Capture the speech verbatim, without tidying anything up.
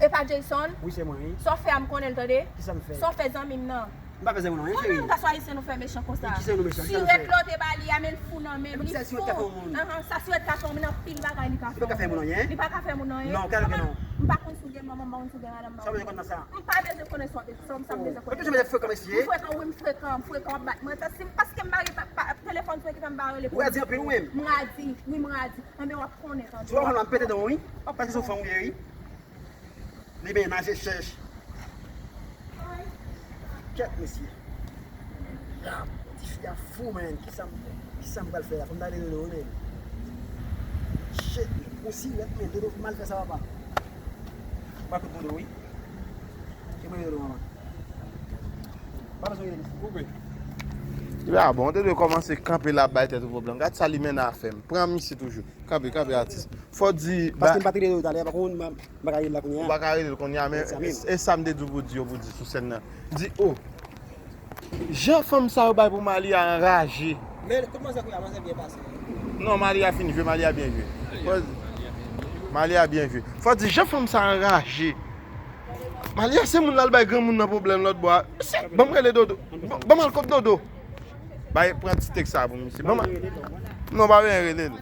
E pa Jayson? Wi, se mwen, wi. Sa w fè a, m konnen l, tande. Kisa m fè? Sa w fè zanmi m nan. M pa fè zanmi w non, yen, Mwen cheri. Menm gason ayisyen nou fè mechan konsa. Ki zanmi w mechan? Kisa m Sirèt fè? Lò te ba li a, men l fou nan men m. Li Kisa fou. Sirèt ka fè yon moun? Ahan, sa Sirèt ka fè yon moun, anpil bagay li ka fè. Li pa ka fè moun anyen? Li pa ka fè moun anyen. Non, ka l fè non. M pa konn si w gen manman, m pa konn si w gen madanm. Sa w bezwen konn nan sa? M pa bezwen konnen sa w bezwen, sa w bezwen Ou konnen. toujou mete frekan mesye. M frekan, wi, m frekan, m frekan, w ap bat mwen. Paske, paske m bare pa, pa, telefòn sou ki fè m bare le. Ou radi anpil ou menm? M radi, wi, m radi. Anben, w ap konnen, tande. Si w pa konn, m ap pete dan w, wi. Paske se yon fanm ou ye, wi. Li menaje chèch. Kèt, mesye. Ya, ti fi a fou, men. Kisa m, kisa m pral fè la? Fò m ta rele l, wi, men. Shit, men. Ou sirèt, men. Dodo mal fè sa, papa. Ou pa kout Dodo, wi. Ke mwen rele Dodo, manman. Pa bezwen rele li. Koupe. Li pa bon, ou te dwe kòmanse kanpe la ap bay tèt ou pwoblèm. Gad sa li mennen afè m. Pran misye toujou. Kanpe, kanpe, atis. Fò di. Paske m pa t rele Dodo talè, pa konn, m pa ka rele la kounye a. Ou pa ka rele l kounye a, men Sa menm. e sa m te di w pou di yo, pou di sou sèn nan. Di, oh, jan fanm sa yo bay pou Malia anraje. Men, kout manzè kounye a, manzè byen pase. Non, Malia fin jwe, Malia byen jwe. Fò di, Malia byen jwe. Fò di, jan fanm sa anraje. Malia se moun l al bay granmoun nan pwoblèm lòt bò a. Se, ban m rele Dodo. Ban, ban m al kot Dodo. Bay, pran ti tèks sa pou misye. Ban m al. Non, pa byen rele l.